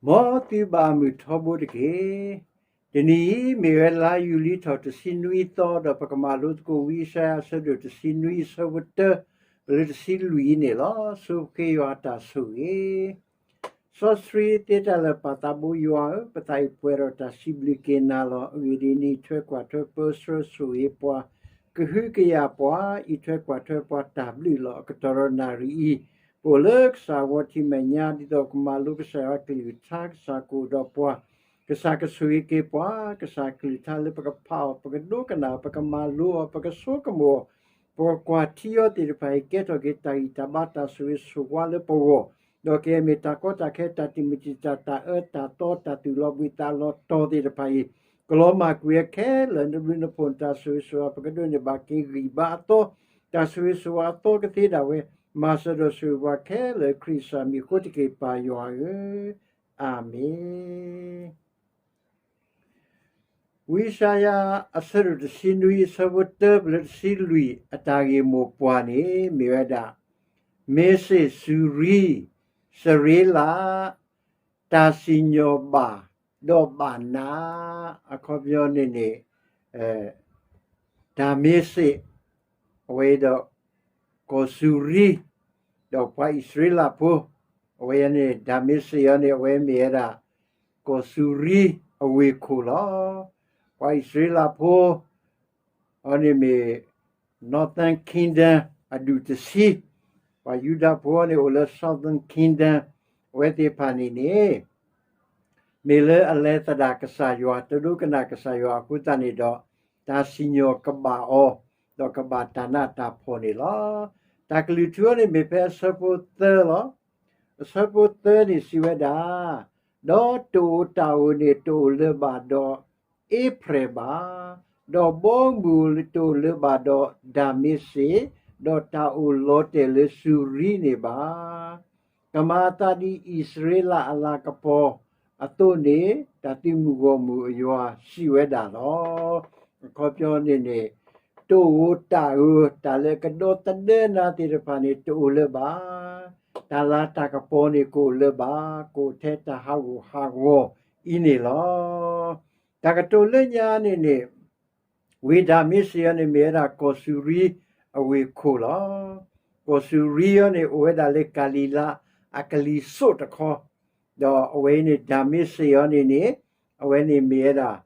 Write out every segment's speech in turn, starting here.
မ်သုဘၣ်မုာ်ထီဘိတက့ၢ်. တနံၤအံၤ မ့ၢ်ဝဲလါယူၤလံထီၣ်တဆံနွံသီ ဒီးပကမၤလိသကိးဝံယၡါယၤအဆၢဒိၣ်တဆံနွံအဆၢဖိတၢ လၢတဆံလွံၢ်အံၤန့ၣ်လီၤ. ဆိပဃ့ယွၤအတၢ်ဆိၣ်ဂ့ၤ. စီဆှံသ့တၢ်လၢာ်ပၢ်သးဘိယွၤဧၢ, ပသးအံၤပှဲၤဒီးတၢ်စံးဘျုးက့ၤနၤလီၤ. အဂ့ၢ်ဒ်အံၤ, အံးထွဲကွၢ်ထွဲပၢဆှၢဆိၣ်ဂ့ၤပှၤ, ကဟုကယာ်ပှၤ, အံးထွဲကွၢ်ထွဲပှၤတၢ်ဘျုးလီၤ. အကတီၢ်ဒီးနၣ်ရံၣ်အံၤ ပအိၣ်လၢကစၢ်ဂီၤထံးမဲာ်ညါ ဒ်သိးကမၤလိကစၢ်ယွၤအကလုၢ်ကထါ, ကစၢ်ကအိၣ်ဒီးပှၤ, ကစၢ်ကဆိၣ်ဂ့ၤက့ၤပှၤ, ကစၢ်ကလုၢ်ကထါလၢပကဖးအီၤ, ပကဒိကနၣ်အီၤ, ပကမၤလိအီၤ, ပကဆိကမိၣ်အီၤ, ပကကွၢ်ထံအီၤသ့ၣ်တဖၣ်အံၤ ကဲထီၣ်က့ၤတၢ်ဂံၢ်တၢ်ဘါ တၢ်ဆိၣ်ဂ့ၤဆိၣ်ဝါလၢပဂီၢ်, ဒီးကမ့ၢ်တၢ်ကီတၢ်ခဲ တၢ်တံာ်မုၢ်တံာ်တာ် တၢ်အၢတၢ်သီ တၢ်သူၣ်လီၤဘှံးသးလီၤတီၤသ့ၣ်တဖၣ်အံၤ, ကလီၤမၢ်ကွံာ်အခဲလၢာ် နဘျုးနဖှိၣ်နတၢ်ဆိၣ်ဂ့ၤဆိၣ်ဝါ ပကဒိးန့ၢ်ဘၣ်က့ၤဂံၢ်ဘါအသီ, တၢ်ဆိၣ်ဂ့ၤဆိၣ်ဝါအသီကသ့ဒၣ်ဝဲ, မၤစၢၤဒီးဆိၣ်ဂ့ၤပှၤခဲလၢာ် ခရံာ်ကစၢ်မံၤအဃိတက့ၢ် ပၢ်ယွၤဧၢ, အၤမ့ၣ်. ဝံယၡါယၤအဆၢဒိၣ်တဆံနွံအဆၢဖိတၢ ပလၢတဆံလွံၢ် အတၢ်ဂ့ၢ်မိၢ်ပှၢ်န့ၣ် မ့ၢ်ဝဲဒၣ် မ့ၤစ့းစူၤရံ, စရ့လး, တၢ်စံၣ်ညီၣ်ဘၣ်, ဒီးဘၣ်နး, အခီပညီန့ၣ်န့ၣ် ဒၤမ့ၤစ့း, အဝဲဒီး ကီၢ်စူၤရံ, ဒီးပှၤအံၣ်စရ့လးဖိ, အဝဲန့ၣ် ဒၤမ့ၤစ့းအံၤန့ၣ် အဝဲမ့ၢ်ဝဲဒၣ် ကီၢ်စူၤရံအဝ့ၢ်ခိၣ်လီၤ. ပှၤအံၣ်စရ့လးဖိ အဝဲန့ၣ်မ့ၢ် Northern Kingdom အဒူၣ်တဆံ, ပှၤယူဒၤဖိန့ၣ်အိၣ်လၢ Southern Kingdom, အဝဲသ့ၣ်တဖၣ်န့ၣ်န့ၣ် မ့ၢ်လၢအလဲၤသဒၣ်ကစၢ်ယွၤ တဒိကနၣ်ကစၢ်ယွၤအဃိသတးန့ၣ်ဒီး တၢ်စံၣ်ညီၣ်ကဘၣ်အီၤ, ဒီးကဘၣ်တၢ်နးတၢ်ဖှီၣ်န့ၣ်လီၤ. တၢ်ကလုၢ်ထူအံၤန့ၣ်မ့ၢ်ဖဲအဆၢဖိသၢလီၤ. အဆၢဖိသၢန့ၣ်စံးဝဲဒၣ်, ဒီးတၢ်အိၣ်တၢ်အိၣ်န့ၣ်တအိၣ်လၢၤဘၣ်ဒီးအ့ဖရဲၣ်ဘၣ်, ဒီးဘီမုၢ်တအိၣ်လၢၤဘၣ်ဒီးဒၤမ့ၤစ့း, ဒီးတၢ်အိၣ်လီၤတဲာ်လၢစူၤရံန့ၣ်ဘၣ်. ကမၤအသးဒ်အံၣ်စရ့လးအလၤကပီၤအသိးန့ၣ် တၢ်သုးမုၢ်ဂီၢ်မုၢ်အယွၤစံးဝဲဒၣ်လီၤ. အခီပညီန့ၣ်န့ၣ် တၢ်အိၣ်တၢ်အၢ တၢ်လၢကဒီသဒၢနၤသ့ၣ်တဖၣ်န့ၣ် တအိၣ်လၢၤဘၣ်. တၢ်လၤတၢ်ကပီၤန့ၣ်ကအိၣ်လၢၤဘၣ်, ကအိၣ်ထဲတၢ်ဟးဂူာ်ဟးဂီၤအံၤန့ၣ်လီၤ. တၢ်ကတိၤလၢညါန့ၣ်န့ၣ် ဝ့ၢ်ဒၤမ့ၤစ့းအံၤန့ၣ် မ့ၢ်ဝဲဒၣ်ကီၢ်စူၤရံအဝ့ၢ်ခိၣ်လီၤ. ကီၢ်စူၤရံအံၤန့ၣ် အိၣ်ဝဲဒၣ်လၢကၤလံၤလါအကလံၤစိးတခီ, ဒီးအဝဲအံၤန့ၣ် ဒၤမ့ၤစ့းအံၤန့ၣ်န့ၣ် အဝဲန့ၣ်မ့ၢ်ဝဲဒၣ်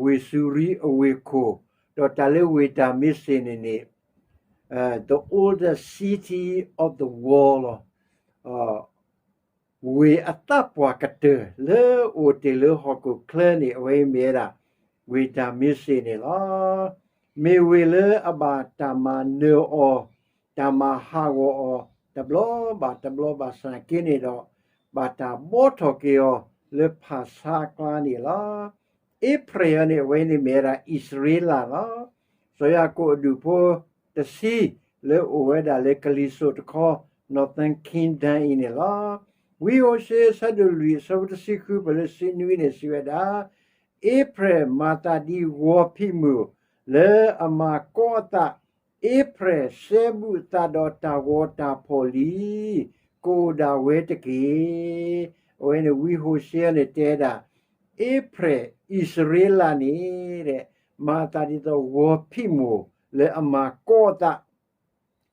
ဝ့ၢ်စူၤရံအဝ့ၢ်ခိၣ်, ဒီးတၢ်လၢဝ့ၢ်ဒၤမ့ၤစ့းန့ၣ်န့ၣ် the oldest city of the world လီၤ. ဝ့ၢ်အသးပှၢ်ကတၢၢ်လၢအိၣ်တ့ၢ်လၢဟီၣ်ခိၣ်ချၢန့ၣ် အဝဲအံၤမ့ၢ်ဝဲဒၣ် ဝ့ၢ်ဒၤမ့ၤစ့းန့ၣ်လီၤ. မ့ၢ်ဝ့ၢ်လၢအဘၣ်တၢ်မၤနၢၤအီၤ, တၢ်မၤဟးဂီၤအီၤ တဘျီဘၣ်တဘျီဘၣ်ဆၣ်က့န့ၣ်ဒီး ဘၣ်တၢ်ဘှီထီၣ်က့ၤအီၤလၢဖၣ်ဆါအကျါန့ၣ်လီၤ. အ့ဖရဲၣ်အံၤန့ၣ် အဝဲန့ၣ်မ့ၢ်ဝဲဒၣ်အံၣ်စရ့လးလီၤ. စီၤယၤကိာ်အဒူၣ်ဖိတဆံ လၢအိၣ်ဝဲဒၣ်လၢကလံၤစိးတခီ Northern Kingdom အံၤန့ၣ်လီၤ. ဝံယၡါယၤအဆၢဒိၣ်လွံၢ် အဆၢဖိတဆံဃု ပလၢတဆံနွံန့ၣ် စံးဝဲဒၣ်, အ့ဖရဲၣ်မၤသးဒ်ဂီၤဖံးမိၢ်လၢအမၤကီအသး, အ့ဖရဲၣ်စဲဘူးအသးဒီးတၢ်ဂီၤတၢ်ဖီၣ်လံ, ကအိၣ်ဒၣ်ဝဲတက့ၢ်. အဝဲန့ၣ်ဝံယၡါယၤန့ၣ်တဲဒၣ် အ့ဖရဲၣ်အံၣ်စရ့လးန့ၣ် မၤသးဒ်သိးဂီၤဖံးမိၢ်လၢအမၤကီအသး,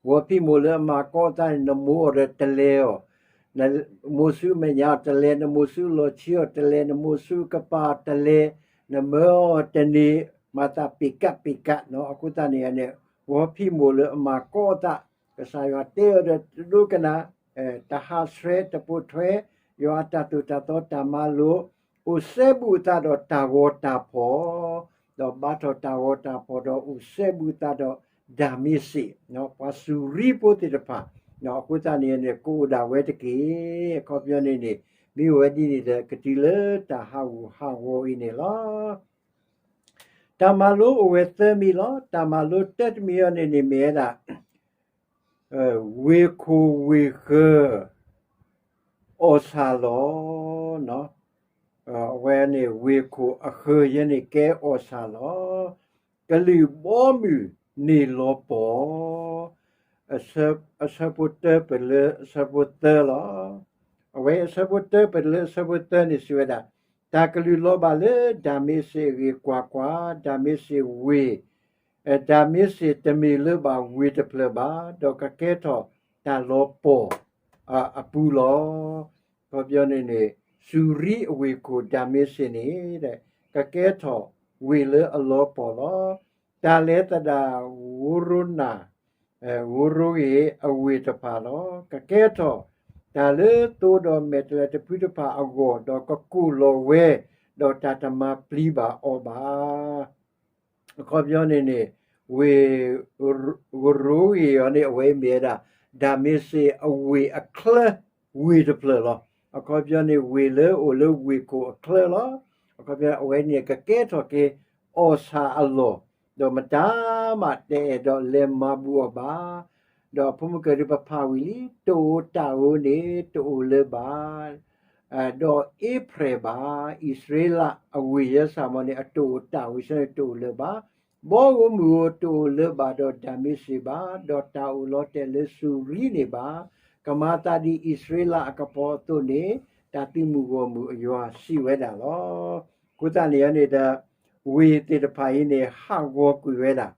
ဂီၤဖံးမိၢ်လၢအမၤကီအသးန့ၣ် နမိၢ်အီၤဒီးတလဲၤအီၤ, နမိၢ်ဆူမဲာ်ညါအီၤတလဲၤ, နမိၢ်ဆူလီၤဆံအီၤတလဲၤ, နမိၢ်ဆူကပၤအီၤတလဲၤ, နမၢအီၤတန့ၢ်, မၤသးပ့ၢ်ကးပ့ၢ်ကးနီၤ. အဃိသတးန့ၣ်န့ၣ် ဂီၤဖံးမိၢ်လၢအမၤကီအသး, ကစၢ်ယွၤတဲအီၤဒီးတဒိကနၣ်, တဟးဆှဲးတပိာ်ထွဲ, ယွၤအတၢ်သိၣ်တၢ်သီတၢ်မၤလိာ်, အိၣ်စဲဘူးအသးဒီးတၢ်ဂီၤတၢ်ဖီၣ်, ဒီးဘါထီၣ်တၢ်ဂီၤတၢ်ဖီၣ်ဒီးအိၣ်စဲဘူးအသးဒီးဒၤမ့ၤစ့း, ပှၤစူၤရံဖိသ့ၣ်တဖၣ်, အဃိသတးန့ၣ်န့ၣ် ကအိၣ်ဒၣ်ဝဲတက့ၢ်. အခီပညီန့ၣ်န့ၣ် မ့ၢ်အိၣ်ဝဲဒ်န့ၣ်ဒီး ကတုၤလၢတၢ်ဟးဂူာ်ဟးဂီၤအံၤန့ၣ်လီၤ. တၢ်မၤလိအိၣ်ဝဲသၢမံၤလီၤ. တၢ်မၤလိတၢတမံၤအံၤန့ၣ်န့ၣ်မ့ၢ်ဝဲဒၣ် ဝ့ၢ်ခိၣ်ဝ့ၢ်ဃၢၤ အီၣ်ဆၣ်လီၤ. အဝဲန့ၣ်ဝ့ၢ်ခိၣ်အဃၢၤယဲန့ၣ်ကဲအီၣ်ဆၣ်လီၤ. ကလုာ်ဘီမုၢ်န့ၢ်လီၤပီၢ်, အဆၢဖိတၢပၢၢ်လၢအဆၢဖိသၢလီၤ. အဝဲအဆၢဖိတၢ ပလၢအဆၢဖိသၢန့ၣ်စံးဝဲဒၣ်, တၢ်ကလုၢ်လီၤဘၣ်လၢဒၤမ့းစ့းအဂ့ၢ်, ကွၢ်ကွၢ်, ဒၤမ့းစ့းဝ့ၢ်, ဒၤမ့းစ့းတမ့ၢ်လၢၤဘၣ်ဝ့ၢ်တဖျၢၣ်ဘၣ်, ဒီးကကဲထီၣ်တၢ်လီၤပှီၢ်အပူၤလီၤ. အခီပညီန့ၣ်န့ၣ် စူၤရံအဝ့ၢ်ခိၣ်ဒၤမ့းစ့းန့ၣ် ကကဲထီၣ်ဝ့ၢ်လၢအလီၤပှီၢ်လီၤ. တၢ်လဲၤသဒၣ် ဝိရိနၢ် ဝိရိဂ့ၤအဝ့ၢ်တဖၣ်လီၤ. ကကဲထီၣ်တၢ်လၢသိဒီးမဲာ်တဲးလဲးတဖုတဖၣ်အဂီၢ်, ဒီးကကိၢ်လီၤဝဲ, ဒီးတၢ်တမၤပျံၤဘၣ်အီၤဘၣ်. အခီပညီန့ၣ်န့ၣ် ဝ့ၢ် ဝိရိဂ့ၤအီၤန့ၣ် အဝဲမ့ၢ်ဝဲဒၣ် ဒၤမ့းစ့းအဝ့ၢ်အချၢ ဝ့ၢ်တဖျၢၣ်လီၤ. အခီပညီန့ၣ် ဝ့ၢ်လၢအိၣ်လၢဝ့ၢ်ခိၣ်အချၢလီၤ. အခီပညီ အဝဲန့ၣ်ကကဲထီၣ်က့ၤအီၣ်ဆၣ်အလီၢ်, ဒီးမတၤမးတအဲၣ်ဒိးလဲၤမၤဘူၣ်အီၤဘၣ်. ဒီးဖိမုၣ်ကဒုးပဖးဝံၤလံ, တအိၣ်တၢ်ဧိၤန့ၣ် တအိၣ်လၢၤဘၣ် ဒီးအ့ဖြဲၣ်ဘၣ်, အံၣ်စရ့လးအဝ့ၢ်ယဲစၢ်မီၤန့ၣ် အတအိၣ်တၢ်ဧိၤဆၢန့ၣ်တအိၣ်လၢၤဘၣ်. ဘီဧိၤမုၢ်ဧိၤတအိၣ်လၢၤဘၣ်ဒီးဒၤမ့းစ့းဘၣ်, ဒီးတၢ်အိၣ်လီၤတဲာ်လၢစူၤရံန့ၣ်ဘၣ်. ကမၤသးဒ်အံၣ်စရ့လးအကပီၤအသိးန့ၣ် တၢ်သုးမုၢ်ဂီၢ်မုၢ်အယွၤစံးဝဲဒၣ်လီၤ. အဃိသတးန့ၣ်န့ၣ်ဒီး ဝ့ၢ်သ့ၣ်တဖၣ်အံၤန့ၣ် ဟးဂီၤကွံာ်ဝဲဒၣ်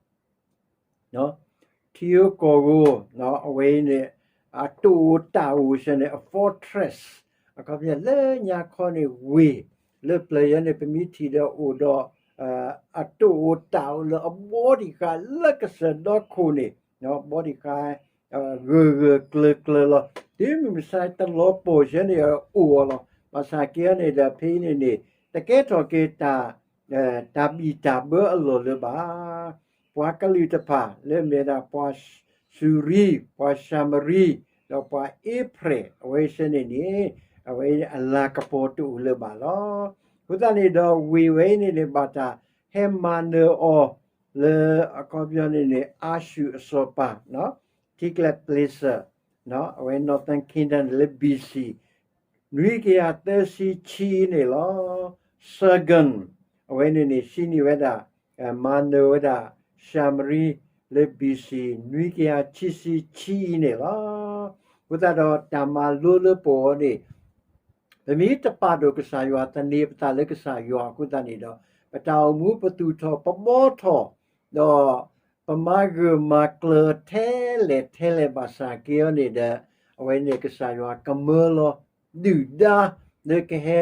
ထံဧိၤကီၢ်ဧိၤ, အဝဲအံၤန့ၣ် အတအိၣ်တၢ်ဧိၤဆၢန့ၣ် အ fortress, အခီပညီလၢညါခီန့ၣ် ဝ့ၢ်လၢပျၢၤယဲန့ၣ် ပမ့ၢ်ထံၣ်ဒီးအိၣ်ဒီး အတအိၣ်တၢ်အိၣ်လၢအဘီဒံးဃာ်လၢကစၢၢ်ဒီခိၣ်န့ၣ်, ဘီဒံးဃာ် ဂၢၢ်ဂၢၢ်ကျၢၤကျၢၤလီၤ. တုၤမုၢ်မဆါတလီၤပှီၢ်ဆၢန့ၣ် အိၣ်အီၤလီၤ. ဘၣ်ဆၣ်က့န့ၣ်ဒီး ဖဲအံၤန့ၣ်န့ၣ် တကဲထီၣ်က့ၤတၢ် တၢ်ဘံၣ်တၢ်ဘၢအလီၢ်လၢၤဘၣ်. ပှၤကလုာ်တဖၣ်လၢမ့ၢ်ဝဲဒၣ်ပှၤစူၤရံ, ပှၤၡၤမရံ, ဒီးပှၤအ့ဖြဲၣ် အဝဲဆၢန့ၣ်န့ၣ် အဝဲအလၤကပီၤတအိၣ်လၢၤဘၣ်လီၤ. အဃိသတးန့ၣ်ဒီးဝ့ၢ်ဝဲအံၤန့ၣ်န့ၣ် ဘၣ်တၢ်ဟဲမၤနၢၤအီၤလၢ အခီပညီန့ၣ်န့ၣ် အၤၡူၢ်အစီၤပၤ ထံကျဲ place အဝဲ Northern Kingdom လၢ B C နွံကယၤသၢဆံဆံအံၤန့ၣ်လီၤ. Sargon အဝဲန့ၣ်န့ၣ် ဟံးန့ၢ်ဝဲဒၣ် မၤနၢၤဝဲဒၣ် ၡၤမရံလၢ B C နွံကယၤခံဆံဆံအံၤန့ၣ်လီၤ. အဃိသတးဒီးတၢ်မၤလိလၢပဂီၢ်န့ၣ် ပမ့ၢ်တပာ်ဒိၣ်ကစၢ်ယွၤ သန့ၤပသးလၢကစၢ်ယွၤအဃိသတးန့ၣ်ဒီး ပတၢ်အိၣ်မူပသူၣ်ထီၣ်ပဘှီထီၣ် ဒီးပမၤဂၢၢ်မၤကျၢၤထဲလဲၣ်ထဲလဲၣ်ဘၣ်ဆၣ်က့အီၤန့ၣ်ဒီး အဝဲန့ၣ်ကစၢ်ယွၤကမၢလီၤဒုၣ်ဒါလၢကဟဲ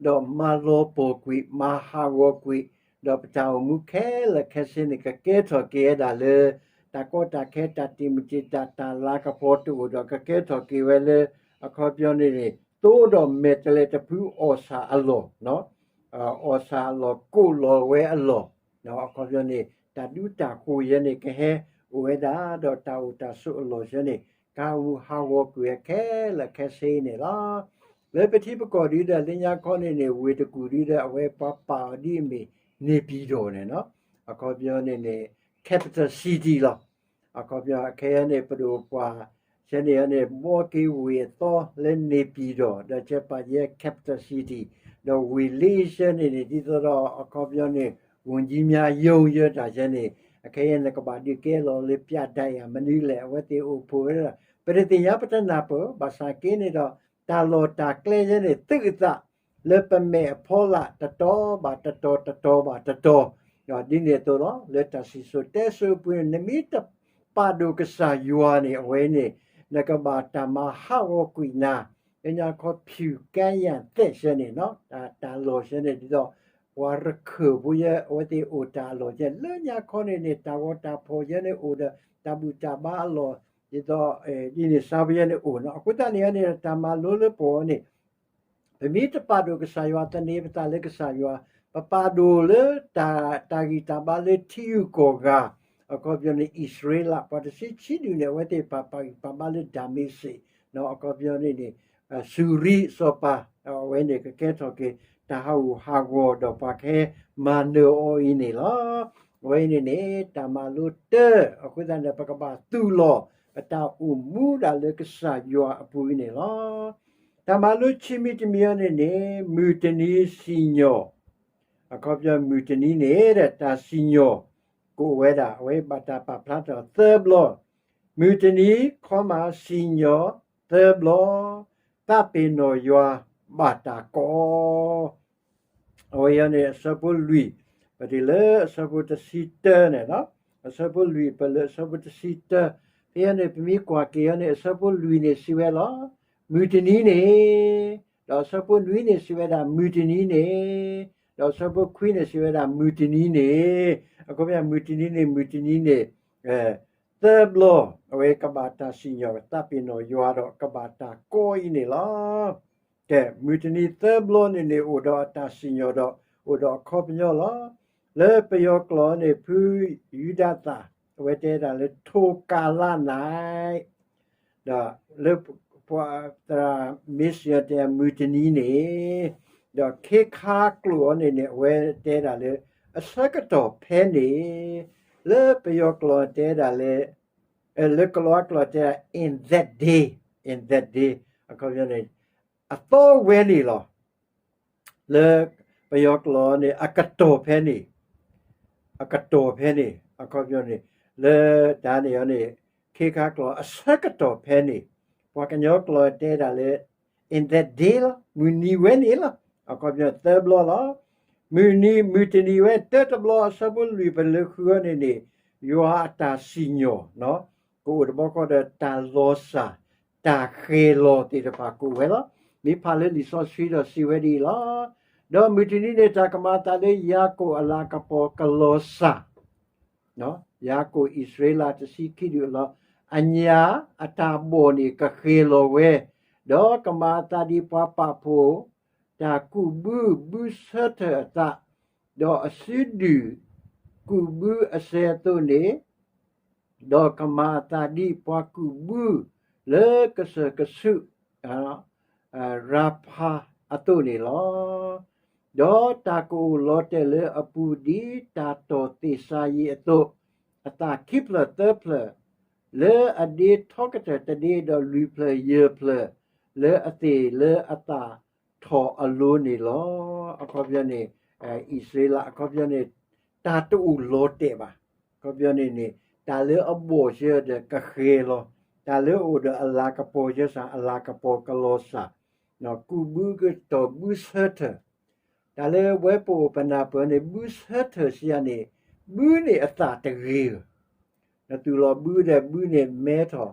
ဒီးမၤလီၤပှီၢ်ကွံာ် မၤဟးဂီၤကွံာ် ဒီးပတၢ်အိၣ်မူခဲလၢာ်ခဲဆ့န့ၣ် ကကဲထီၣ်က့ၤဝဲဒၣ်လၢ တၢ်ကီတၢ်ခဲ တၢ်တံာ်မုၢ်တံာ်တာ် တၢ်လၤကပီၤတအိၣ်ဒီး ကကဲထီၣ်က့ၤဝဲလၢ အခီပညီန့ၣ်န့ၣ် သိဒီးမဲာ်တဲးလဲးတဖုအီၣ်ဆၣ်အလီၢ် အီၣ်ဆၣ်အလီၢ် ကိၣ်လီၤဝဲအလီၢ် အခီပညီန့ၣ် တၢ်ဒူတၢ်ဃိၤယဲန့ၣ် ကဟဲအိၣ်ဝဲဒၣ် ဒီးတၢ်အိၣ်တၢ်ဆိးအလီၢ်ယဲန့ၣ် ကဟးဂူာ်ဟးဂီၤကွံာ်ဝဲခဲလၢာ်ခဲဆ့န့ၣ်လီၤ. လၢပထံပကီၢ်ဒုဒီး လၢညါခီန့ၣ်န့ၣ် ဝ့ၢ်တကူၣ်ဒုဒီး အဝဲပှၤပာ်အီၤဒ်အမ့ၢ် နေပြည်တော် န့ၣ်လီၤ. အခီပညီန့ၣ်န့ၣ် capital city လီၤ. အခီပညီ ခဲအံၤန့ၣ် ပဒိၣ်ပှၤ ယဲန့ၣ်န့ၣ် ဘှီက့ၤဝ့ၢ်အသီလၢ နေပြည်တော် ဒီးကဲပာ်ယဲ capital city ဒီးဝ့ၢ်လ့ယဲန့ၣ်န့ၣ် ဒ်သိးဒီး အခီပညီန့ၣ် ဝန်ကြီးများရုံး ယဲတၢ်ယဲန့ၣ် အခဲအံၤန့ၣ် ကဘၣ်ဒုးကဲလီၤလၢ ပြတိုက် ဧရာမဏိလဲၣ် အဝဲသ့ၣ်အိၣ်ဖှိၣ်ဝဲဒၣ် ပတသ့ၣ်ညါ ပတနၢ်ပၢၢ် ဘၣ်ဆၣ်က့န့ၣ်ဒီး တၢ်လီၢ်တၢ်ကျဲယဲန့ၣ် သုးအသး လၢပမဲာ်အဖီလာ် တတီၤဘၣ်တတီၤ တတီၤဘၣ်တတီၤ ဒ်န့ၣ်အသိးလီၤ. လၢတၢ်စံၣ်စိၤတဲစိၤအပူၤန့ၣ် နမ့ၢ်တပာ်ဒိၣ်ကစၢ်ယွၤန့ၣ် အဝဲန့ၣ် နကဘၣ်တၢ်မၤဟးဂီၤကွံာ်နၤ လၢညါခီ ဖၠူၣ်ကါယၣ်သဲး ယဲန့ၣ် တၢ်လီၢ်ယဲန့ၣ် ဒ်သိး ပှၤရခၢၣ်ဖိယဲ အဝဲသ့ၣ်အိၣ်တၢ်လီၢ်ယဲ လၢညါခီန့ၣ်န့ၣ် တၢ်ဂီၤတၢ်ဖီၣ်ယဲန့ၣ်အိၣ်ဒီး တၢ်ဘူၣ်တၢ်ဘါအလီၢ် ဒ်သိး ဒ်န့ၣ်စါဘိယဲန့ၣ်အိၣ်နီၤ. အဃိသတးန့ၣ်န့ၣ် တၢ်မၤလိလၢပဂီၢ်န့ၣ် ပမ့ၢ်တပာ်ဒိၣ်ကစၢ်ယွၤ သန့ၤပသးလၢကစၢ်ယွၤ ပပာ်ဒိၣ်လၢ တၢ်ဂံၢ်တၢ်ဘါလၢထံဂုၤကီၢ်ဂၤ အခီပညီန့ၣ် အံၣ်စရ့လး ပှၤတဆံခံဒူၣ်န့ၣ် အဝဲသ့ၣ်တဖၣ်ပာ်ဂံၢ်ပာ်ဘါလၢဒၤမ့းစ့း အခီပညီန့ၣ်န့ၣ် စူၤရံအစီၤပၤ အဝဲန့ၣ်ကကဲထီၣ်က့ၤ တၢ်ဟးဂူာ်ဟးဂီၤဒီးပှၤကဟဲမၤနၢၤအီၤအံၤန့ၣ်လီၤ. အဝဲအံၤန့ၣ်န့ၣ် တၢ်မၤလိတၢ အဃိသတးန့ၣ် ပကဘၣ်သူၣ်လီၤ ပတၢ်အိၣ်မူဒၣ်လၢကစၢ်ယွၤအပူၤအံၤန့ၣ်လီၤ. တၢ်မၤလိခံမံၤတမံၤအံၤန့ၣ်န့ၣ် မုၢ်တနံၤစံၣ်ညီၣ် အခီပညီမုၢ်တနံၤန့ၣ်ဒီး တၢ်စံၣ်ညီၣ်ကအိၣ်ဝဲဒၣ် အဝဲဘၣ်တၢ်ပာ်ဖျါထီၣ်သၢဘျီ, မုၢ်တနံၤ ခီမး စံၣ်ညီၣ်သၢဘျီ, ပ သးပ့ၤနီၣ်ယွၤဘၣ်တၢ်ကိး အဝဲအံၤန့ၣ် အဆၢဖိလွံၢ် ပတုၤလၢအဆၢဖိတဆံတၢန့ၣ်လီၤ. အဆၢဖိလွံၢ် ပလၢအဆၢဖိတဆံတၢ, ဖဲအံၤန့ၣ် ပမ့ၢ်ကွၢ်က့ၤအံၤန့ၣ် အဆၢဖိလွံၢ်န့ၣ် စံးဝဲလီၤ, မုၢ်တနံၤန့ၣ်, ဒီးအဆၢဖိနွံန့ၣ် စံးဝဲဒၣ် မုၢ်တနံၤန့ၣ်, ဒီးအဆၢဖိခွံန့ၣ် စံးဝဲဒၣ် မုၢ်တနံၤန့ၣ်, အခီပညီ မုၢ်တနံၤန့ၣ် မုၢ်တနံၤန့ၣ် သၢဘျီ အဝဲကဘၣ်တၢ်စံၣ်ညီၣ် သးပ့ၤနီၣ်ယွၤဒီး ကဘၣ်တၢ်ကိးအံၤန့ၣ်လီၤ. ကဲ မုၢ်တနံၤသၢဘျီန့ၣ်န့ၣ် အိၣ်ဒီးအတၢ်စံၣ်ညီၣ်ဒီး အိၣ်ဒီးအခီပညီလီၤ. လၢပယီၤကျိာ်န့ၣ် ဖုယူဒၤသၣ် အဝဲတဲဒၣ်လၢ ထိၣ်ကးလးနၤ ဒီးလၢပှၤသရၣ်မ့ၢ်စံၣ်ညီၣ်တဲ မုၢ်တနံၤန့ၣ်, ဒီးခ့ခါကျိာ်အီၤန့ၣ်န့ၣ် အဝဲတဲဒၣ်လၢ အဆၢကတီၢ်ဖဲန့ၣ်, လၢပယီၤကျိာ်တဲဒၣ်လၢ လၢကလီၤကျိာ်တဲဒၣ် in that day, in that day အခီပညီန့ၣ် အသီဝဲန့ၣ်လီၤ. လၢပယီၤကျိာ်န့ၣ် အကတီၢ်ဖဲန့ၣ်, အကတီၢ်ဖဲန့ၣ် အခီပညီန့ၣ် လၢတၢ်န့ၣ်အီၤန့ၣ် ခ့ခါကျိာ်အဆၢကတီၢ်ဖဲန့ၣ်, ပှၤကညီကျိာ်တဲဒၣ်လၢ in that day လီၤ, မုၢ်နံၤဝဲန့ၣ်လီၤ. အခီပညီသၢဘျီလီၤ. မုၢ်နံၤ မုၢ်တနံၤဝဲ တၢတဘျီ အဆၢဖိလွံၢ် ပလၢဃုအီၤန့ၣ်န့ၣ် ယွၤအတၢ်စံၣ်ညီၣ် ကအိၣ်တဘျီဃီဒီး တၢ်လီၤစၢ် တၢ်ဃဲၤလီၤသ့ၣ်တဖၣ်ကအိၣ်ဝဲလီၤ. မ့ၢ်ဖးလၢလံာ်စီဆှံဒီးစံးဝဲဒ်အံၤလီၤ. ဒီးမုၢ်တနံၤန့ၣ် တၢ်ကမၤအသးလၢယၤကိာ်အလၤကပီၤကလီၤစၢ်, ယၤကိာ်အံၣ်စရ့လးတဆံခံဒူၣ်အလီၢ် အညၣ်အတၢ်ဘီၣ်န့ၣ်ကဃဲၤလီၤဝဲ, ဒီးကမၤအသးဒ်ပှၤပာ်ဖှိၣ် တၢ်ကူးဘုဘုဆၢထၢၣ်အသး, ဒီးအစုဒုၣ်ကူးဘုအစဲအသိးန့ၣ်, ဒီးကမၤအသးဒ်ပှၤကူးဘုလၢကစၢၢ်ကဆူး ရၤဖၤအသိးန့ၣ်လီၤ. ဒီးတၢ်ကအိၣ်လီၤတဲာ်လၢအပူၤဒ်တၢ်တီၢ်သ့ၣ်စၤယံးအသိး, အသၣ်ခံဖျၢၣ်သၢဖျၢၣ်, လၢအဒ့ထီကတၢၢ်တဒ့ဒီးလွံၢ်ဖျၢၣ်ယဲၢ်ဖျၢၣ်, လၢအသ့ၣ်လၢအသၣ်ထီၣ်အလိၤန့ၣ်လီၤ. အခီပညီန့ၣ် အံၣ်စရ့လး အခီပညီန့ၣ် တၢ်တအိၣ်လီၤတဲာ်ဘၣ်. အခီပညီန့ၣ်န့ၣ် တၢ်လၢအဘီၣ်စၢၤဒီးကဃဲၤလီၤ, တၢ်လၢအအိၣ်ဒီးအလၤကပီၤစၢၤစ့ၢ် အလၤကပီၤကလီၤစၢ်, ကူးဘုကတီၢ်ဘုဆၢထၢၣ်, တၢ်လၢဝဲပအိၣ်ပနၢ်ပၢၢ်န့ၣ် ဘုဆၢထၢၣ်စံးယၤန့ၣ် ဘုန့ၣ်အသၣ်တဂ့ၤဧၢ နသူၣ်လီၤဘုဒီးဘုန့ၣ်မဲထီၣ်,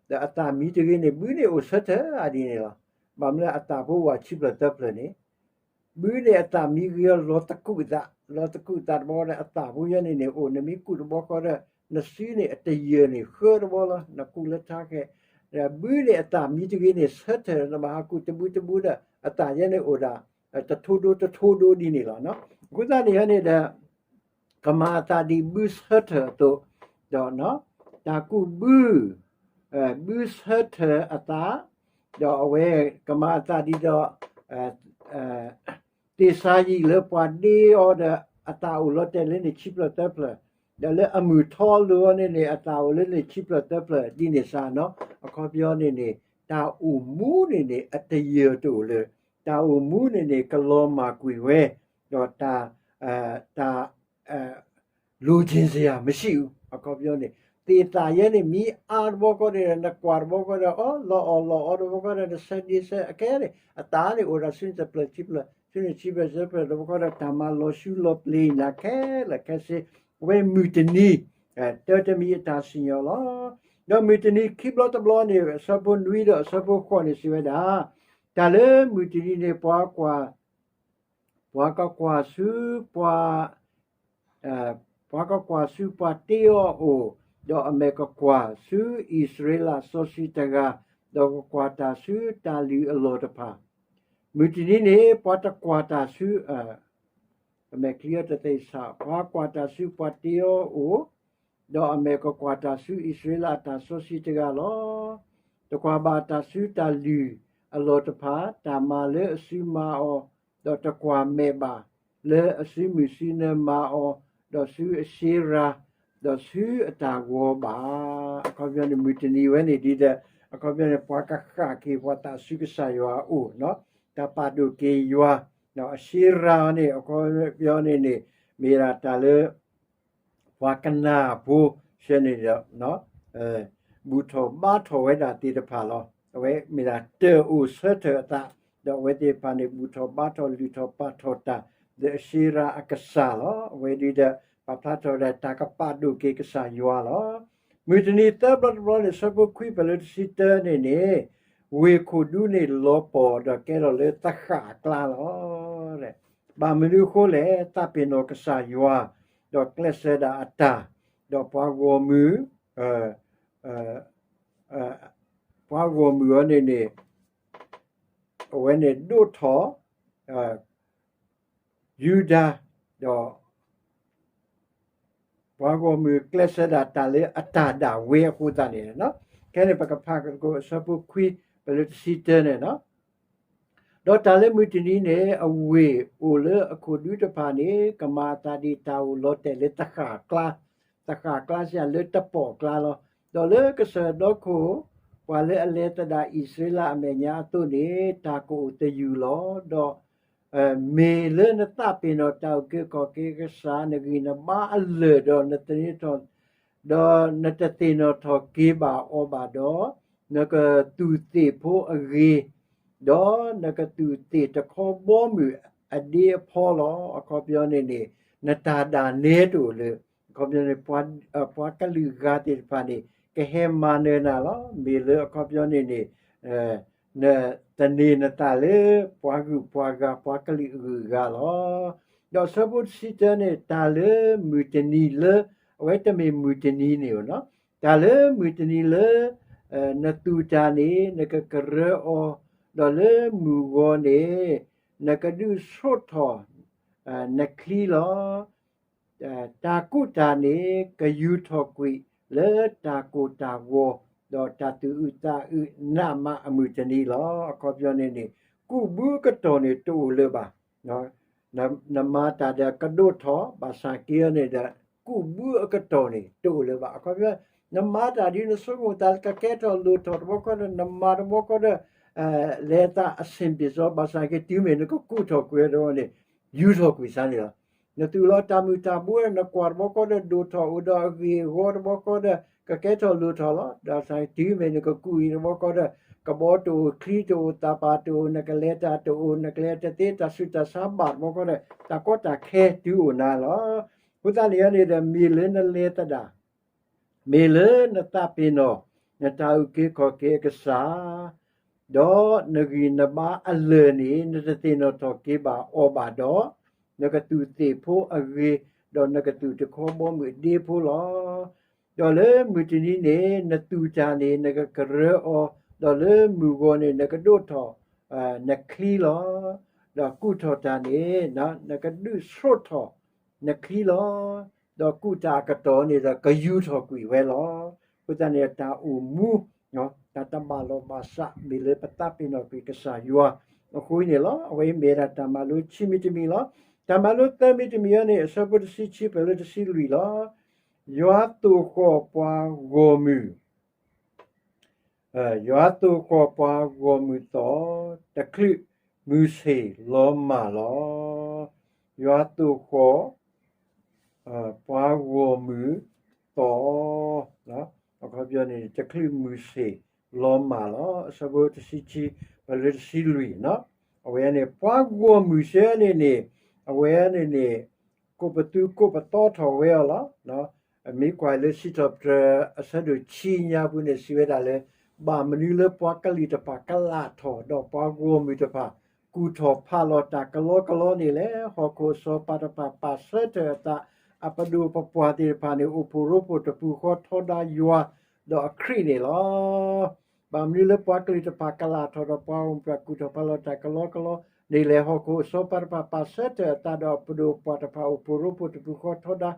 ဒီးအသၣ်မံတဂ့ၤန့ၣ် ဘုန့ၣ်အိၣ်ဆၢထၢၣ်ဒ်န့ၣ်လီၤ. ဘၣ်မနုၤအသၣ်ဖိဝဲခံဖျၢၣ်သၢဖျၢၣ်န့ၣ်, ဘုန့ၣ်အသၣ်မံဂ့ၤအီၤ လီၤသကူးသး, လီၤသကူးသးတဘျီဒီး အသၣ်ဖိယဲန့ၣ်န့ၣ် အိၣ်နမ့ၢ်ကူးတဘျီဃီဒီး နစုန့ၣ်အတယၢၢ်န့ၣ် ဃၢတဘျီလီၤ, နကူးလၢထါခဲ, ဒီးဘုန့ၣ်အသၣ်မံတဂ့ၤန့ၣ် ဆၢထၢၣ် နဘၣ်ဟးကူးတဘုတဘုဒီး အသၣ်ယဲန့ၣ်အိၣ်ဒၣ် တထိဒိတထိဒိဒ်န့ၣ်လီၤ. အဃိသတးန့ၣ်န့ၣ်ဒီး ကမၤအသးဒ်ဘုဆၢထၢၣ်အသိး, ဒီး တၢ်ကူးဘု, ဘုဆၢထၢၣ်အသး, ဒီးအဝဲကမၤအသးဒ်ဒီး သ့ၣ်စၤယံးလၢ ပှၤဒ့အီၤဒီး အသၣ်အိၣ်လီၤတဲာ်လၢန့ၣ်ခံဖျၢၣ်သၢဖျၢၣ်, ဒီးလၢအမုၢ်ထီအလိၤအီၤန့ၣ်န့ၣ် အသၣ်အိၣ်လၢန့ၣ်ခံဖျၢၣ်သၢဖျၢၣ်ဒ်န့ၣ်စ့ၢ်နီၤ. အခီပညီန့ၣ်န့ၣ် တၢ်အိၣ်မူန့ၣ်န့ၣ် အတယၢၢ်တအိၣ်လၢၤ, တၢ်အိၣ်မူန့ၣ်န့ၣ် ကလီၤမၢ်ကွံာ်ဝဲ, ဒီးတၢ် တၢ် လိုချင်စရာမရှိဘူး အခီပညီန့ၣ် သ့ၣ်သၣ်ယဲန့ၣ် မ့ၢ်အါတဘျီဃီဒီး နကွၢ်တဘျီဃီဒီး အီၣ်လီၤအီၣ်လီၤအီတဘျီဃီဒီး နဆၢဒ့ဆၢအခဲန့ၣ် အသၣ်န့ၣ်အိၣ်ဒီးဆူန့ၣ်တဖျၢၣ်ခံဖျၢၣ် ဆူန့ၣ်ခံဖျၢၣ်သၢဖျၢၣ်တဘျီဃီဒီး တၢ်မၤလီၤဆူလီၤပျံၤနၤခဲလၢာ်ခဲဆ့ အဝဲမုၢ်တနံၤ တၢတမံၤအတၢ်စံၣ်ညီၣ်လီၤ. ဒီးမုၢ်တနံၤခံဘျီတဘျီန့ၣ် အဆၢဖိနွံဒီးအဆၢဖိဃိးန့ၣ်စံးဝဲဒၣ် တၢ်လၢမုၢ်တနံၤန့ၣ် ပှၤကွၢ် ပှၤကကွၢ်ဆူပှၤ ပှၤကကွၢ်ဆူပှၤတ့အီၤအအိၣ်, ဒီးအမဲာ်ကကွၢ်ဆူအံၣ်စရ့လးစီဆှံတဂၤ, ဒီးကကွၢ်တၢ်ဆူတၢ်လုၢ်အလီၢ်တဖၣ်. မုၢ်တနံၤန့ၣ် ပှၤတကွၢ်တၢ်ဆူ အမဲာ်ချံအီၤတသ့ၣ်ဆး, ပှၤကွၢ်တၢ်ဆူပှၤတ့အီၤအအိၣ်, ဒီးအမဲာ်ကကွၢ်တၢ်ဆူအံၣ်စရ့လးအတၢ်စီဆှံတဂၤလီၤ. တကွၢ်ဘၣ်တၢ်ဆူတၢ်လုၢ်အလီၢ်တဖၣ်, တၢ်မၤလၢအစုမၤအီၤ, ဒီးတကွၢ်မဲာ်ဘၣ် လၢအစုမုၢ်စုနၢၤမၤအီၤ, ဒီးဆူအရှ့ရၤ, ဒီးဆူအတၢ်ဂီၤဘၣ်. အခီပညီန့ၣ် မုၢ်တနံၤဝဲန့ၣ်ဒ်ဒီး အခီပညီန့ၣ် ပှၤကဃၣ်က့ၤပှၤသးဆူကစၢ်ယွၤအအိၣ်, တၢ်ပာ်ဒိၣ်က့ၤယွၤ, အရှ့ရၤန့ၣ် အခီပညီန့ၣ်န့ၣ် မ့ၢ်ဒၣ်တၢ်လၢ ပှၤကနၣ်ဖိဆဲန့ၣ်ဒီး ဘူၣ်ထီၣ်ဘါထီၣ်ဝဲဒၣ်သ့ၣ်တဖၣ်လီၤ. အဝဲမ့ၢ်ဒၣ်တၢၢ်အိၣ်ဆၢထၢၣ်အသး, ဒီးအဝဲသ့ၣ်တဖၣ်န့ၣ် ဘူၣ်ထီၣ်ဘါထီၣ်လုၢ်ထီၣ်ပာ်ထီၣ်တၢ် ဒီးအၡ့ရၤအကစၢ်လီၤ. အဝဲဒ်ဒီး ပာ်ဖျါထီၣ်ဝဲဒၣ်တၢ်ကပာ်ဒိၣ်က့ၤကစၢ်ယွၤလီၤ. မုၢ်တနံၤသၢဘျီတဘျီန့ၣ် ဆၢဖိခွံဖဲလၢတဆံတၢန့ၣ်န့ၣ်, ဝ့ၢ်ခိၣ်ဒူန့ၣ်လီၤပှီၢ်ဒီးကဲထီၣ်လၢသဃၣ်အကျါလီၤ. ဘၣ်မနုၤအဃိလဲၣ်, သးပ့ၤနီၣ်ကစၢ်ယွၤ, ဒီးကျဲးစၢးဒၣ်အတၢ်, ဒီးပှၤဂီၢ်မုၢ်, ပှၤဂီၢ်မုၢ်အီၤန့ၣ်န့ၣ်, အဝဲန့ၣ်ဒိၣ်ထီၣ် ယူဒၤ, ဒီး ပှၤဂီၢ်မုၢ်ကျဲးစၢးဒၣ်တၢ်လၢအတၢ်ဒၣ်ဝဲအဃိသတးန့ၣ်, ခဲန့ၣ်ပကဖးကဒီးအဆၢဖိခွံ ဖဲလၢတဆံတၢန့ၣ်လီၤ. ဒီးတၢ်လၢမုၢ်တနံၤန့ၣ် အဝ့ၢ်အိၣ်လၢအခိၣ်ဒူတဖၣ်န့ၣ် ကမၤအသးဒ်တၢ်အိၣ်လီၤတဲာ်လၢသဃၣ်ကျါ, သဃၣ်ကျါစ့ၢ်လၢတပီၢ်ကျါလီၤ. ဒီးလၢကစၢၢ်ဒီခိၣ် ပှၤလၢအလဲၤသဒၣ်အံၣ်စရ့လးအမဲာ်ညါအသိးန့ၣ် တၢ်ကအိၣ်သယုၢ်လီၤ. ဒီး မ့ၢ်လၢနသးပ့ၤနီၣ်တၢ်အုၣ်က့ၤခီၣ်က့ၤအကစၢ်, နဂံၢ်နဘါအလၢာ်, ဒီးနတသ့ၣ်နီၣ်ထီၣ်, ဒီးနတသ့ၣ်နီၣ်ထီၣ်က့ၤဘၣ်အီၤဘၣ်ဒီး, နကသူၣ်သ့ၣ်ဖိအဂ့ၤ, ဒီးနကသူၣ်သ့ၣ်တခီဘီမုၢ်အဒ့အဖီလီၤ. အခီပညီန့ၣ်န့ၣ် နတၢ်ဒၣ်နဲတအိၣ်လၢ, အခီပညီန့ၣ် ပှၤကလုာ်ဂၤသ့ၣ်တဖၣ်န့ၣ် ကဟဲမၤနၢၤနၤလီၤ. မ့ၢ်လၢအခီပညီန့ၣ်န့ၣ် နသန့ၤနသးလၢပှၤဂုၤပှၤဂၤ ပှၤကလုာ်အဂုၤအဂၤလီၤ. ဒီးအဆၢဖိတဆံတၢန့ၣ် တၢ်လၢမုၢ်တနံၤလၢ, အဝဲတမ့ၢ်မုၢ်တနံၤန့ၣ်ဧိၤနီၤ, တၢ်လၢမုၢ်တနံၤလၢ နသူၣ်တၢ်န့ၣ် နကကရၢအီၤ, ဒီးလၢမုၢ်ဂီၤန့ၣ် နကဒုးဆှိးထီၣ် နချံလီၤ. တၢ်ကူးတၢ်န့ၣ် ကယူၤထီၣ်ကွံာ်လၢတၢ်ကိၢ်တၢ်ဂီၤ, ဒီးတၢ်သူၣ်အုးသးအုးနးမးအမုၢ်တနံၤလီၤ. အခီပညီန့ၣ်န့ၣ် ကူးဘုအကတီၢ်န့ၣ်တအိၣ်လၢၤဘၣ်. နမၤတၢ်ဒီးကဒိၣ်ထီၣ် ဘၣ်ဆၣ်က့န့ၣ်ဒီး ကူးဘုအကတီၢ်န့ၣ်တအိၣ်လၢၤဘၣ်. အခီပညီ နမၤတၢ်ဒ်နဆိကမိၣ်သးလၢကကဲထီၣ်လိၣ်ထီၣ်တဘျီဃီဒီး နမၤတဘျီဃီဒီး လဲၤသးအဆင်ပြေစီ, ဘၣ်ဆၣ်က့တုၤမ့ၢ်နကကူးထီၣ်ကွံာ်ဝဲ တဘျီန့ၣ် ယူၤထီၣ်ကွံာ်စ့ၢ်န့ၣ်လီၤ. နသူၣ်လီၤတၢ်မုၢ်တၢ်ဘိဒီး နကွၢ်တဘျီဃီဒီး ဒိၣ်ထီၣ်အိၣ်ဒီးအဂ့ၢ်အဂီၢ်တဘျီဃီဒီး ကကဲထီၣ်လိၣ်ထီၣ်လီၤ. ဘၣ်ဆၣ်က့တုၤမ့ၢ်နကကူးအံၤတဘျီဃီဒီး ကဘီတအိၣ်ချံတအိၣ်သးပာ်တအိၣ် နကလဲၤတၢ်တအိၣ် နကလဲၤတသ့တၢ်ဆူးတၢ်ဆါဘၣ်တဘျီဃီဒီး တၢ်ကီတၢ်ခဲတုၤအိၣ်နၤလီၤ. အဃိသတးန့ၣ်န့ၣ်ဒီး မ့ၢ်လၢနလဲၤသဒၣ် မ့ၢ်လၢနသးပ့ၤနီၣ် နတၢ်အုၣ်က့ၤခီၣ်က့ၤအကစၢ်, ဒီးနဂံၢ်နဘါအလၢာ်န့ၣ် နတသ့ၣ်နီၣ်ထီၣ်က့ၤဘၣ်အီၤဘၣ်ဒီး, နကသူၣ်သ့ၣ်ဖိအဂ့ၤ, ဒီးနကသူၣ်တခီဘီမုၢ်အဒ့ဖိလီၤ. ဒီးလၢမုၢ်တနံၤန့ၣ် နသူၣ်တၢ်န့ၣ် နကကရၢအီၤ, ဒီးလၢမုၢ်ဂီၤန့ၣ် နကဒိၣ်ထီၣ် နချံလီၤ. ဒီးကူးထီၣ်တၢ်န့ၣ် နကဒုးဆှိးထီၣ် နချံလီၤ. ဒီးကူးတၢ်အကတီၢ်န့ၣ်ဒီး ကယူၤထီၣ်ကွံာ်ဝဲလီၤ. အဃိသတးန့ၣ် တၢ်အိၣ်မူ တၢ်တဘၣ်လိာ်ဘၣ်စး မ့ၢ်လၢပသးပ့ၤနီၣ်ကွံာ်ကစၢ်ယွၤအဃိန့ၣ်လီၤ. အဝဲအံၤမ့ၢ်ဒၣ်တၢ်မၤလိခံမံၤတမံၤလီၤ. တၢ်မၤလိသၢမံၤတမံၤအံၤန့ၣ် အဆၢဖိတဆံခံဖဲလၢတဆံလွံၢ်လီၤ. ယွၤသိၣ်ဃီၣ်ပှၤဂီၢ်မုၢ် ယွၤသိၣ်ဃီၣ်ပှၤဂီၢ်မုၢ်သီၣ်, တချုးမုၢ်ဆ့ၣ်လီၤမၢ်လီၤ. ယွၤသိၣ်ဃီၣ် ပှၤဂီၢ်မုၢ်သီၣ်, အခီပညီန့ၣ် တချုးမုၢ်ဆ့ၣ်လီၤမၢ်လီၤ. အဆၢဖိတဆံခံ ဖဲလၢတဆံလွံၢ်, အဝဲန့ၣ် ပှၤဂီၢ်မုၢ်စ့ၢ်န့ၣ်န့ၣ် အဝဲန့ၣ်န့ၣ် ကိးပသူကိးပသီထီၣ်ဝဲအီၤလီၤ. မ့ၢ်ကွၢ်လၢစံးထီၣ်ပတြၢၤအဆၢဒိၣ်ခံညါပူၤန့ၣ် စံးဝဲဒၣ်လၢ ဘၣ်မနုၤလၢပှၤကလုာ်တဖၣ်ကလာ်ထီၣ် ဒီးပှၤဂီၢ်မုၢ်တဖၣ် ကူၣ်ထီၣ်ဖးလီၤတၢ်ကလီကလီန့ၣ်လဲၣ်. ဟီၣ်ခိၣ်အစီၤပၤတဖၣ်ပာ်ဆၢထၢၣ်အသး, အပဒိၣ်ပပှၢ်သ့ၣ်တဖၣ်န့ၣ် အိၣ်ဖှိၣ်ရိဖှိၣ်တပူၤဃီထီဒါယွၤ ဒီးအခရံာ်န့ၣ်လီၤ. ဘၣ်မနုၤလၢပှၤကလုာ်တဖၣ်ကလာ်ထီၣ်ဒီးပှၤဂီၢ်မုၢ်တဖၣ်ကူၣ်ထီၣ်ဖးလီၤတၢ်ကလီကလီန့ၣ်လဲၣ်. ဟီၣ်ခိၣ်အစီၤပၤတဖၣ်ပာ်ဆၢထၢၣ်အသးဒီးအပဒိၣ်ပပှၢ်တဖၣ်အိၣ်ဖှိၣ်ရိဖှိၣ်တပူၤဃီထီဒါယွၤဒီးအခရံာ်န့ၣ်လီၤ. ဖ့ၣ်တဲာ်ကွံာ်သကိးတၢ်စၢဃာ်ဒီးကွံာ်တ့ၢ်ကွံာ်သ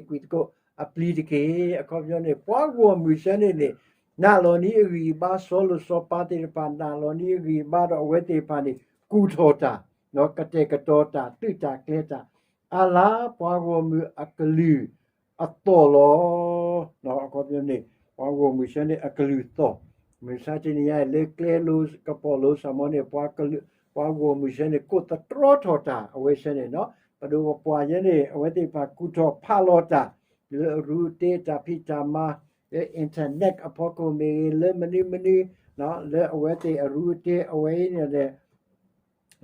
ကိးအပျံၤတက့ၢ်. အခီပညီန့ၣ် ပှၤဂီၢ်မုၢ်စ့ၢ်န့ၣ်န့ၣ် နာ်လီၤနံၤအဂံၢ်အဘါ စီၤလိၤစီၤပၤသ့ၣ်တဖၣ် နာ်လီၤနံၤအဂံၢ်အဘါဒီးအဝဲသ့ၣ်တဖၣ်န့ၣ် ကူၣ်ထီၣ်တၢ် ကတဲာ်ကတီၤတၢ် သုးတၢ်ကျဲၤတၢ် အါလါပှၤဂီၢ်မုၢ်အကလုၢ်အသီၣ်လီၤ. အခီပညီန့ၣ် ပှၤဂီၢ်မုၢ်စ့ၢ်န့ၣ်အကလုၢ်သီၣ်, မုၢ်ဆါတနံၤညါအံၤ လၢကျဲလိၤကပီၤလိၤစ့ၢ်မီၤန့ၣ် ပှၤဂီၢ်မုၢ်စ့ၢ်န့ၣ် ကိးသတြီထီၣ်တၢ် အဝဲစ့ၢ်န့ၣ် ပဒိၣ်ပပှၢ်ယဲန့ၣ် အဝဲသ့ၣ်တဖၣ်ကူၣ်ထီၣ်ဖးလီၤတၢ် လၢအရူအတ့ တၢ်ဖံးတၢ်မၤ လၢ internet အဖီခိၣ်မ့ၢ်ဂ့ၤ လၢမနုၤမနုၤ လၢအဝဲသ့ၣ်အရူအတ့ၢ် အဝဲအံၤန့ၣ်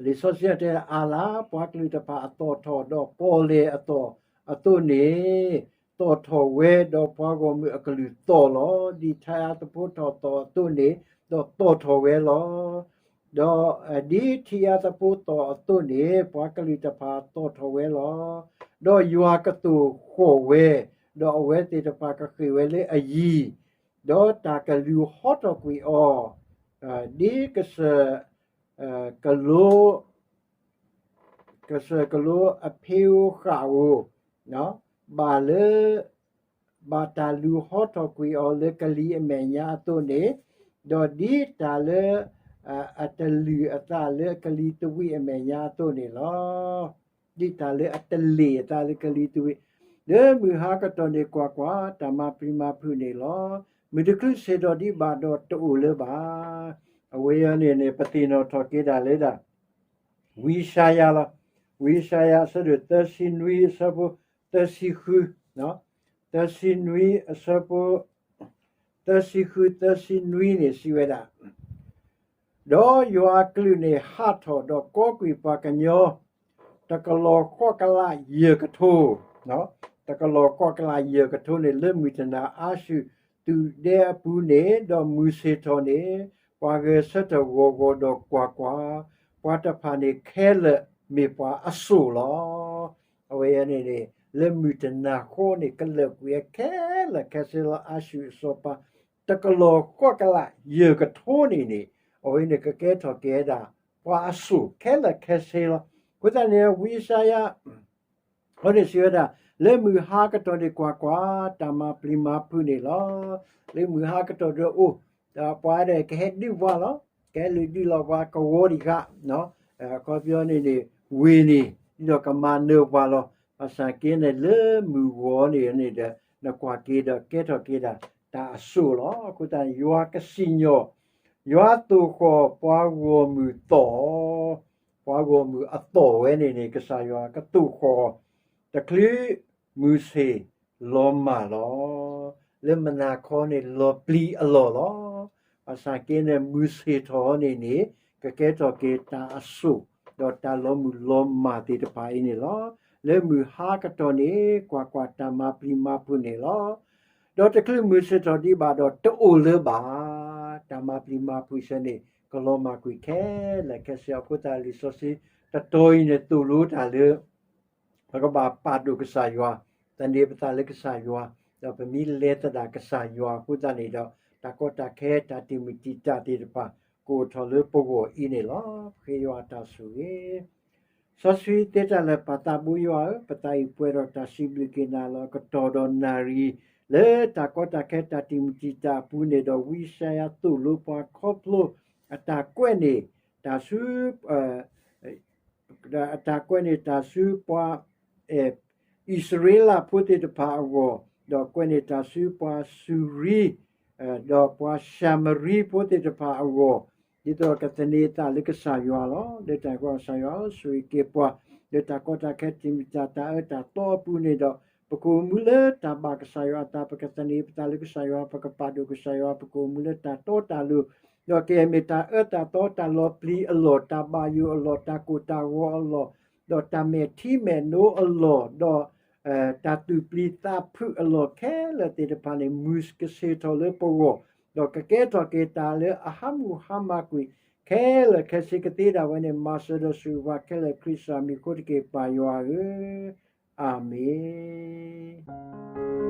လံာ်စီဆှံတဲ အါလၢ ပှၤကလုာ်တဖၣ်အသီၣ်ထီၣ်ဒီးပီၣ်လဲၣ်အသီၣ်အသိးန့ၣ် သီၣ်ထီၣ်ဝဲဒီးပှၤဂီၢ်မုၢ်အကလုၢ်သီၣ်လီၤ. ဒ်ထံအါသဖိထီၣ်သီၣ်အသိးန့ၣ် ဒီးသီၣ်ထီၣ်ဝဲလီၤ. ဒီးဒ်ထံအါသဖိသီၣ်အသိးန့ၣ် ပှၤကလုာ်တဖၣ်သီၣ်ထီၣ်ဝဲလီၤ. ဒီးယွၤကသိၣ်ဃီၣ်ဝဲ, ဒီးအဝဲသ့ၣ်တဖၣ်ကဃ့ၢ်ဝဲလၢအယံၤ, ဒီးတၢ်ကလူၤဟီထီၣ်ကွံာ်အီၤ, ဒ်ကစၢၢ် ကလိ ကစၢၢ်ကလိအဖ့ဧိၤဃၣ်ဧိၤ, ဘၣ်လၢ ဘၣ်တၢ်လူၤဟီထီၣ်ကွံာ်အီၤလၢကလံၤအမဲာ်ညါအသိးန့ၣ်, ဒီးဒ်တၢ်လၢ အတလုၢ်အသးလၢကလံၤသဝံးအမဲာ်ညါအသိးန့ၣ်လီၤ. ဒ်တၢ်လၢအတလ့ၣ်အသးလၢကလံၤသဝံး, လၢမုၢ်ဟါကတီၢ်န့ၣ် ကွၢ်ကွၢ်, တၢ်မၤပျံၤမၤဖုးန့ၣ်လီၤ. မုၢ်တချုးဆ့ၣ်ထီၣ်ဒံးဘၣ်ဒီးတအိၣ်လၢၤဘၣ်. အဝဲအံၤန့ၣ်န့ၣ် ပသ့ၣ်နီၣ်ထီၣ်က့ၤဒၣ်လၢဒၣ် ဝံယၡါယၤလီၤ. ဝံယၡါယၤအဆၢဒိၣ်သၢဆံနွံအဆၢဖိ သၢဆံဃု, သၢဆံနွံအဆၢဖိ သၢဆံဃု သၢဆံနွံန့ၣ်စံးဝဲဒၣ်, ဒီးယွၤအကလုၢ်န့ၣ်ဟးထီၣ်ဒီးကိးကွံာ်ပှၤကညီ တကလီၤဃီၣ်ကလးယဲၢ်ကထိ, တကလီၤဃီၣ်ကလးယဲၢ်ကထိန့ၣ် လၢမုၢ်တနၤအါဆူၣ် သုးဒဲအပူၤန့ၣ်, ဒီးမုၢ်ဆ့ၣ်ထီၣ်န့ၣ် ပှၤဂဲၤဆၢထၢၣ်ဂီၤဂီၤဒီးကွၢ်ကွၢ်, ပှၤတဖၣ်န့ၣ်ခဲလၢာ်မ့ၢ်ပှၤအစိၣ်လီၤ. အဝဲအံၤန့ၣ်န့ၣ် လၢမုၢ်တနၤဃီန့ၣ် ကလၢာ်ကွံာ်အခဲလၢာ်ခဲဆ့လီၤ. အါဆူၣ်အစီၤပၤ တကလီၤဃီၣ်ကလးယဲၢ်ကထိန့ၣ်န့ၣ် အဝဲန့ၣ်ကကဲထီၣ်က့ၤဝဲဒၣ် ပှၤအစိၣ်ခဲလၢာ်ခဲဆ့လီၤ. အဃိသတးန့ၣ် ဝံယၡါယၤ အဝဲန့ၣ်စံးဝဲဒၣ်, လၢမုၢ်ဟါကတီၢ်န့ၣ်ကွၢ်ကွၢ်, တၢ်မၤပျံၤမၤဖုးန့ၣ်လီၤ. လၢမုၢ်ဟါကတီၢ်ဒီးအိၣ်, ဒီးပှၤဒီးကဟဲဒုးပှၤလီၤ, ကဟဲလုၢ်ဒုးလီၤပှၤကဝီၤဒံးဃာ်, အခီပညီန့ၣ်န့ၣ် ဝ့ၢ်န့ၣ် ဒ်သိးကမၤနၢၤပှၤလီၤ. ဘၣ်ဆၣ်က့န့ၣ် လၢမုၢ်ဂီၤန့ၣ်န့ၣ်ဒီး နကွၢ်က့ၤဒီးကဲထီၣ်က့ၤဒၣ်တၢ်အစိၣ်လီၤ. အဃိသတးန့ၣ် ယွၤကစံၣ်ညီၣ်, ယွၤသိၣ်ဃီၣ်ပှၤဂီၢ်မုၢ်သီၣ်, ပှၤဂီၢ်မုၢ်အသီၣ်ဝဲန့ၣ်န့ၣ် ကစၢ်ယွၤကသိၣ်ဃီၣ် တချုးမုၢ်ဆ့ၣ်လီၤမၢ်လီၤ. လၢမုၢ်နၤခီန့ၣ်လီၤပျံၤအလီၢ်လီၤ. ဘၣ်ဆၣ်က့န့ၣ် မုၢ်ဆ့ၣ်ထီၣ်န့ၣ်န့ၣ် ကကဲထီၣ်က့ၤတၢ်အစိၣ် ဒီးတၢ်လီၤမုၢ်လီၤမၢ်သ့ၣ်တဖၣ်အံၤန့ၣ်လီၤ. လၢမုၢ်ဟါကတီၢ်န့ၣ် ကွၢ်ကွၢ်, တၢ်မၤပျံၤမၤဖုးန့ၣ်လီၤ. ဒီးတချုးမုၢ်ဆ့ၣ်ထီၣ်ဒံးဘၣ်ဒီးတအိၣ်လၢၤဘၣ်. တၢ်မၤပျံၤမၤဖုးဆၢန့ၣ် ကလီၤမၢ်ကွံာ်ခဲလၢာ်ခဲဆ့. အဃိသတးလံာ်စီဆှံတတီၤအံၤန့ၣ် သိၣ်လိတၢ်လၢ ပကဘၣ်ပာ်ဒိၣ်ကစၢ်ယွၤ, သန့ၤပသးလၢကစၢ်ယွၤ, ဒီးပမ့ၢ်လဲၤသဒၣ်ကစၢ်ယွၤအဃိသတးန့ၣ်ဒီး တၢ်ကီတၢ်ခဲ တၢ်တံာ်မုၢ်တံာ်တာ်သ့ၣ်တဖၣ် ကအိၣ်ထီၣ်လၢပဂီၢ်အံၤန့ၣ်လီၤ. ပဃ့ယွၤအတၢ်ဆိၣ်ဂ့ၤ စီဆှံသ့တၢ်လၢာ် ပၢ်သးဘိယွၤဧၢ, ပသးအံၤပှဲၤဒီးတၢ်စံးဘျုးက့ၤနၤလၢကတီၢ်ဒီးနၣ်ရံၣ် လၢတၢ်ကီတၢ်ခဲ တၢ်တံာ်မုၢ်တံာ်တာ်အပူၤန့ၣ်ဒီး ဝံယၡါယၤသိၣ်လိပှၤခီဖျိအတၢ်ကွဲးန့ၣ် တၢ်ဆူ အတၢ်ကွဲးန့ၣ်တၢ်ဆူပှၤ အံၣ်စရ့လးဖိသ့ၣ်တဖၣ်အဂီၢ်, ဒီးကွဲးန့ၢ်တၢ်ဆူပှၤစူၤရံ, ဒီးပှၤၡၤမရံဖိသ့ၣ်တဖၣ်အဂီၢ်, ဒ်သိးကသန့ၤအသးလၢကစၢ်ယွၤလီၤ. လၢတၢ်ကီကစၢ်ယွၤ ဆိၣ်ဂ့ၤက့ၤပှၤ လၢတၢ်ကီတၢ်ခဲ တံာ်မုၢ်တံာ်တာ် တၢ်အၢတၢ်သီအပူၤန့ၣ်ဒီး ပကအိၣ်မူလၢတၢ်ဘၣ်ကစၢ်ယွၤအသး, ပကသန့ၤပသးလၢကစၢ်ယွၤ, ပကပာ်ဒိၣ်ကစၢ်ယွၤ, ပကအိၣ်မူလၢတၢ်တီတၢ်လိၤ, ဒီးကမ့ၢ်တၢ်အၢတၢ်သီ တၢ်လီၤပျံၤအလီၢ်, တၢ်ဘၣ်ယိၣ်အလီၢ်, တၢ်ကိၢ်တၢ်ဂီၤအလီၢ်, ဒီးတၢ်မဲာ်ထံမဲာ်နိအလီၢ်, ဒီး တၢ်သူၣ်ပျံၤသးဖုးအလီၢ်ခဲလၢာ်သ့ၣ်တဖၣ်န့ၣ် မုၢ်ကဆ့ၣ်ထီၣ်လၢပဂီၢ်, ဒီးကကဲထီၣ်က့ၤတၢ်လၢအဟးမုၢ်ဟါမၢ်ကွံာ် ခဲလၢာ်ခဲဆ့ကသ့ဒၣ်ဝဲန့ၣ် မၤစၢၤဒီးဆိၣ်ဂ့ၤပှၤခဲလၢာ် ခရံာ်စၢ်မံၤအဃိတက့ၢ် ပၢ်ယွၤဧၢ, အၤမ့ၣ်.